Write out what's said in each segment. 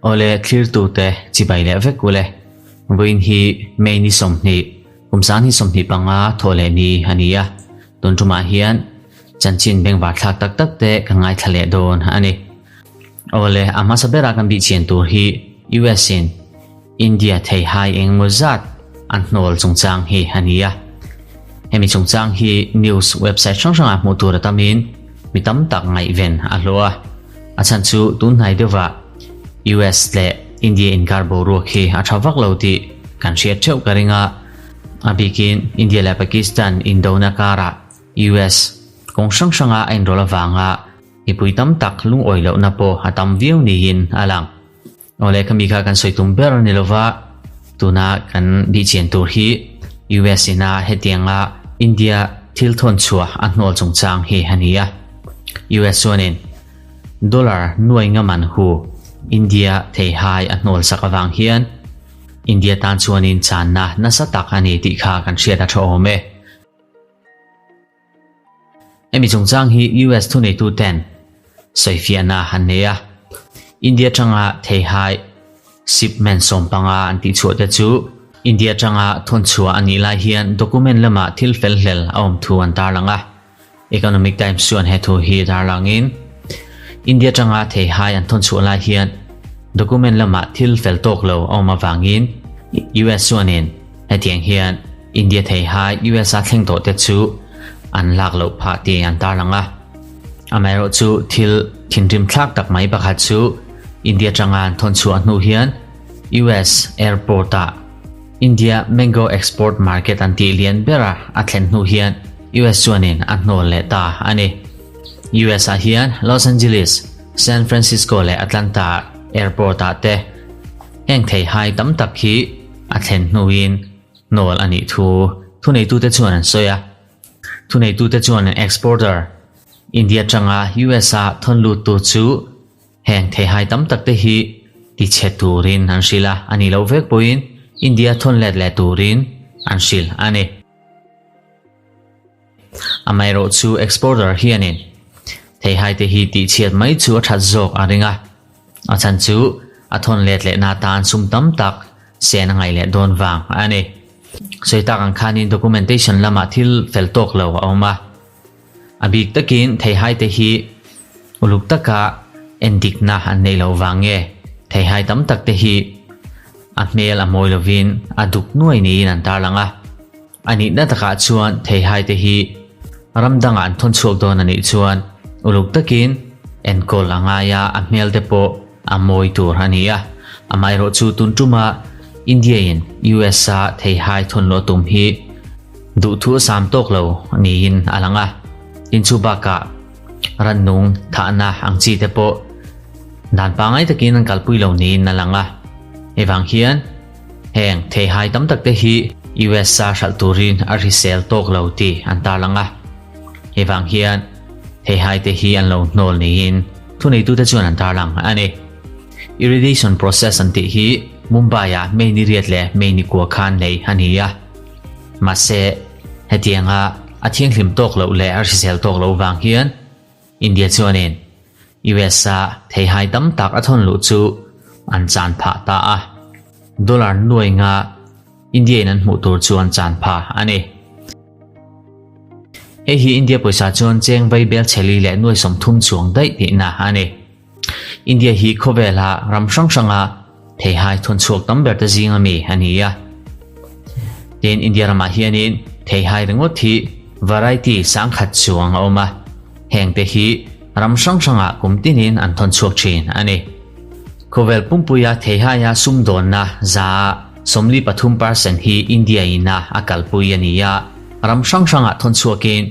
Awle thlirtute chibai leh vek ule. Vawiin hi May ni 20, kum 2025 thawh leh ni a ni a. Tun tumah hian chanchin bengvar thlak tak tak te kan ngaithla leh dawn a ni. Awle a hmasa bera kan bihchian tur hi US in India theihai engemaw zat an hnawl chungchang hi a ni a. Hemi chungchang hi news website hrang hrangah hmuh tur a tamin mi tam tak ngaihven a hlawh a. A chhan chu tunhnai deuhah US leh India inkar boruak hi a tha vak lo tih kan hriat theuh ka ring a. A bikin India leh Pakistan indona karah US kawng hrang hranga a inrawlh avanga mipui tam tak lungawi lohna pawh a tam viau niin a lang. Awle khami kha kan sawi tum ber a ni lova, tuna kan bihchian tur hi US ina hetianga India thil thawn chhuah a hnawl chungchang hi a ni a. US chuanin dollar nuai nga man hu India theihai a hnawl sak avang hian India tan chuanin channa nasa tak a ni tih kha kan hriat a tha awm e. Hemi chungchang hi US thuneituten sawifiahna an nei a, India atanga theihai shipment sawmpanga an tihchhuah te chu India atanga thawnchhuah a nih lai hian document lamah thil felhlel a awm thu an tarlang a. Economic Times chuan he thu hi tarlangin India atanga theihai an thawnchhuah lai hian document lamah thil fel tawk lo a awm avangin US chuanin Hetiang hian India theiha USA thleng tawh te chu an lak loh phah tih an tarlang a. Amaherawhchu thil thinrim thlak tak mai pakhat chu India atanga an thawn chhuah hnu hian US airport ah India mango export market an tih lian bera a thlen hnu hian US chuanin a hnawl leh ta a ni. US ah hian Los Angeles, San Francisco leh Atlanta airport ah te heng theihai tam tak hi A thlen hnuin hnawl a nih thu thuneitute chuan an sawi a. Thuneitute chuan an exporter, India atanga US-a thawn luttu chu heng theihai tam tak te hi tichhe turin an hrilh a, a nih loh vek pawhin India thawn let leh turin an hrilh a ni. Amaherawh chu exporter hianin theihai te hi tihchhiat mai chu a that zawk a ring a, a chhan chu a thawn let lehna atan sum tam tak sen a ngaih leh dawn vang a ni. Sawi tak ang khanin documentation lamah thil fel tawk lo a awm a, a bik takin theihai te hi uluk taka endikna an neih loh vang nge theihai tam tak te hi a hmel a mawi lovin a duk nuai niin an tarlang a. A nihna takah chuan theihai te hi ram dangah an thawn chhuak dawn a nih chuan uluk takin enkawl a ngai a, a hmel te pawh a mawi tur a ni a. Amaherawh chu tun tuma India in US a theihai thawn luah tum hi duhthu a sam tawk lo niin a lang a. Tin chu bakah rannung thahna ang chi te pawh dan pangngai takin an kalpui lo niin a lang a. Hei vang hian Heng theihai tam tak te hi US a hralh turin a hrisel tawk lo tih an tarlang a. Hei vang hian theihai te hi an lo hnawl niin thuneitute chuan an tarlang a ni. Irradiation process an tih hi Mumbai-ah May ni riat leh May ni kua khan nei a ni a. Mahse, hetianga a thianghlim tawk loh leh a hrisel tawk loh vang hian India chuanin US-a theihai tam tak a thawn luh chu an chan phah ta a, dollar nuai nga India-in an hmuh tur chu an chan phah a ni. Hei hi India pawisa chuan cheng vai bel chheli leh nuai 30 chuang daih tihna a ni. India hi khawvela ram hrang hranga theihai thawn chhuak tam ber te zinga mi a ni a. Tin, India ramah hianin theihai ringawt hi variety 10,000 chuang a awm a, heng te hi ram hrang hrangah kum tinin an thawn chhuak thin a ni. Khawvel pumpuia theihaia sumdawnna 43% hi India ina a kalpui a ni a, ram hrang hrangah thawn chhuakin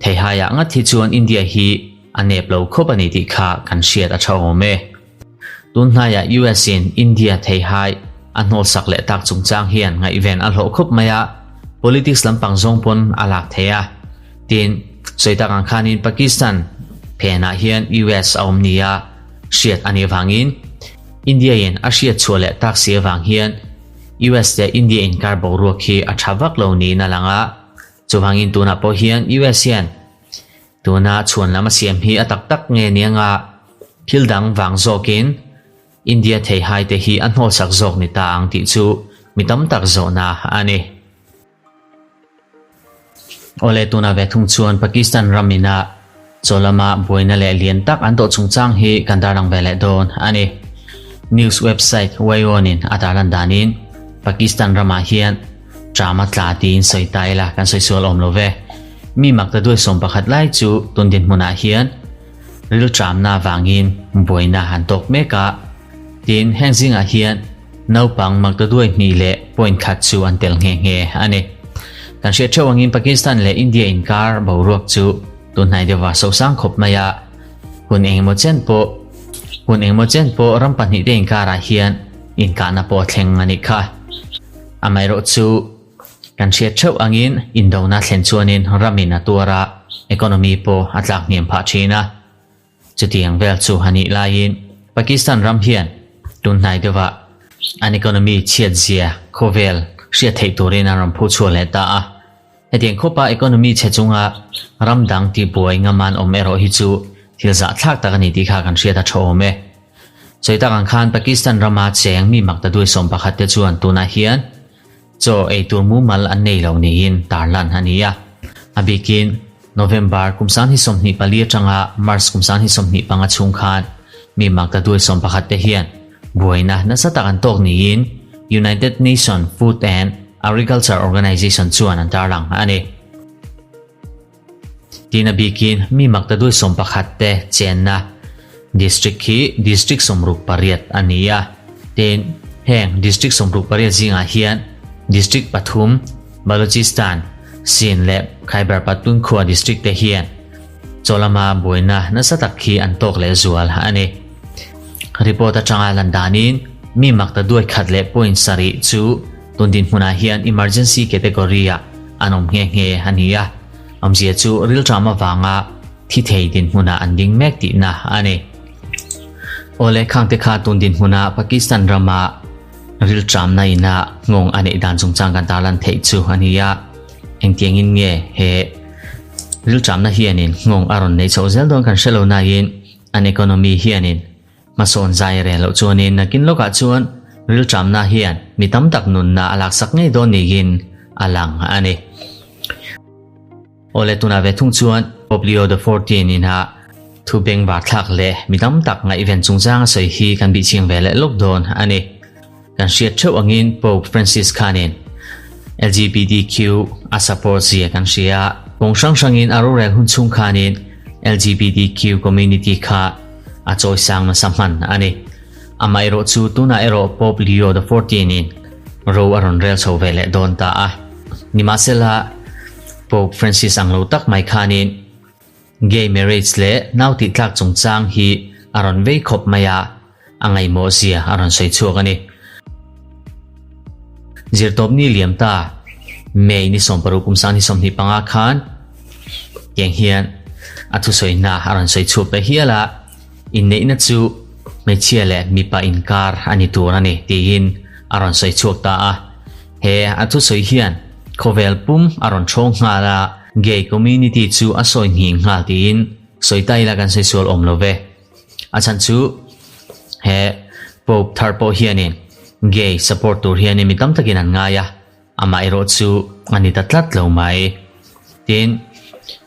Theihaiah ngat hi chuan India hi a nep lo khawp a ni tih kha kan hriat a tha awm e. Tun hnaiah US in India theihai a hnawlsak leh tak chungchang hian ngaihven a hlawh khawp mai a, politics lampang zawng pawn a lak thei a. Tin, sawi tak ang khanin Pakistan phenah hian US a awm nia hriat a nih avangin India in a hriat chhuah leh tak si avang hian US leh India inkar boruak hi a tha vak lo niin a lang a. Chuvangin tunah pawh hian US hian Tuna chhuan lam a siam hi a tak tak nge ni anga thil dang vang zawkin India theihai te hi a hnawlsak zawk ni ta ang tih chu mi tam tak zawhna a ni. Awle tuna ve thung chuan Pakistan ram ina chaw lama buaina leh lian tak an tawh chungchang hi kan tarlang ve leh dawn a ni. News website Wyon in a tarlan danin Pakistan ramah hian ṭam a tla tiin sawi ta ila kan sawi sual awm lo ve. Mi mak ta duai 11 lai chu tun dinhmunah hian rilṭamna avangin buaina an tawk mek a. Tin, heng zingah hian naupang maktaduai hnih leh point khat chu an tel nghe nghe a ni. Kan hriat theuh angin Pakistan leh India inkar boruak chu tunhnai deuhva sosang khawp mai a, hun engemaw chen pawh hun engemaw chen pawh ram pahnihte inkarah hian inkahna pawh a thleng a nih kha. Amaherawhchu kan hriat theuh angin indona thlen chuanin ramin a tuar a, economy pawh a tlak hniam phah thin a. Chutiang vel chu a nih laiin Pakistan ram hian tunhnai deuhah an economy chhiat zia khawvel hriat theih turin an rawn phu chhuah leh ta a. Hetiang khawpa economy chhe chunga ram dang tihbuai ngaman awm erawh hi chu thil zahthlak tak a ni tih kha kan hriat a tha awm e. Sawi tak ang khan Pakistan rama cheng mi makta duai 11 te chuan tunah hian Chaw ei tur mumal an nei lo niin tarlan a ni a. A bikin November kum 2024 atanga March kum 2025 chhung khan mi maktaduai 11 te hian buaina nasa tak an tawk niin United Nation Food and Agriculture Organization chuan an tarlang a ni. Tin a bikin mi maktaduai 11 te chenna district hi district 68 a ni a. Tin, heng district 68 zingah hian district pathum Balochistan, Sindh leh Khyber Pakhtunkhwa district te hian chaw lama buaina nasa tak hi an tawk leh zual a ni. Report atanga lan danin mi maktaduai khat leh point sarih chu tun dinhmunah hian emergency category ah an awm nghe nghe a ni a, awmzia chu rilṭam avanga thi thei dinhmunah an ding mek tihna a ni. Awle khangte kha tun dinhmunah Pakistan rama rilṭamna ina nghawng a neih dan chungchang kan tarlan theih chu a ni a, engtiangin nge he rilṭamna hianin nghawng a rawn neih chhoh zel dawn kan hre lo nain an economy hianin Hmasawn zai reng loh chuanin nakin lawkah chuan rilṭamna hian mi tam tak nunna a laksak ngei dawn niin a lang a ni. Awle tunah ve thung chuan Pope Leo the Fourteen ina thu bengvar thlak leh mi tam tak ngaihven chungchang a sawi hi kan bihchiang ve leh lawk dawn a ni. Kan hriat theuh angin Pope Francis khanin LGBTQ a support zia kan hria a, kawng hrang hrangin a rorel hun chhung khanin LGBTQ community kha a chawisang nasa hman a ni. Amaherawh chu tunah erawh Pope Leo the Fourteen in ro a rawn rel chho ve leh dawn ta a. Nimahsela, Pope Francis ang lo tak mai khanin Gay marriage leh nau tih tlak chungchang hi a rawn vei khawp mai a, a ngaihmawh zia a rawn sawi chhuak a ni. Zirtawpni liam ta May ni 60 kum 2025 khan tiang hian a thusawina a rawn sawi chhuak ta hial a, inneihna chu hmeichhia leh mipa inkar a ni tur a ni tiin a rawn sawi chhuak ta a. He a thusawi hian khawvel pum a rawn ṭhawng nghal a, gay community chu a sawi nghing nghal tiin sawi ta ila kan sawi sual awm lo ve. A chhan chu he Pope thar pawh hianin gay support tur hianin mi tam takin an ngai a, amah erawh chu a ni ta tlat lo mai. Tin,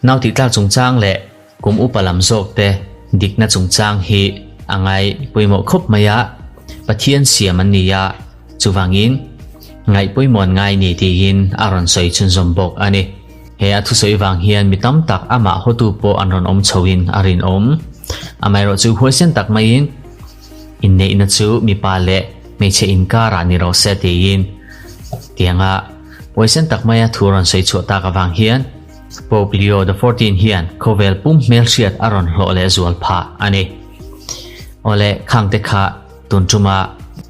nau tih tlak chungchang leh kum upa lam zawk te dikna chungchang hi a ngai pawimawh khawp mai a, Pathian siam an ni a, chuvangin ngaih pawimawh an ngai ni tiin a rawn sawi chhunzawm bawk a ni. He a thusawi vang hian mi tam tak amah hawtu pawh an rawn awm chhoin a rinawm. Amaherawh chu huaisen tak maiin inneihna chu mipa leh hmeichhe inkarah ni rawh se tiin tianga Huaisen tak maia thu rawn sawi chhuah tak avang hian Pope Leo the Fourteen hian khawvel pum hmelhriat a rawn hlawh leh zual phah a ni. Awle, khangte kha tun tuma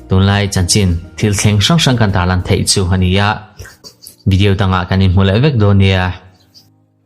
tunlai chanchin thil thleng hrang hrang kan tarlan theih chu a ni a, video dangah kan inhmu leh vek dawn nia.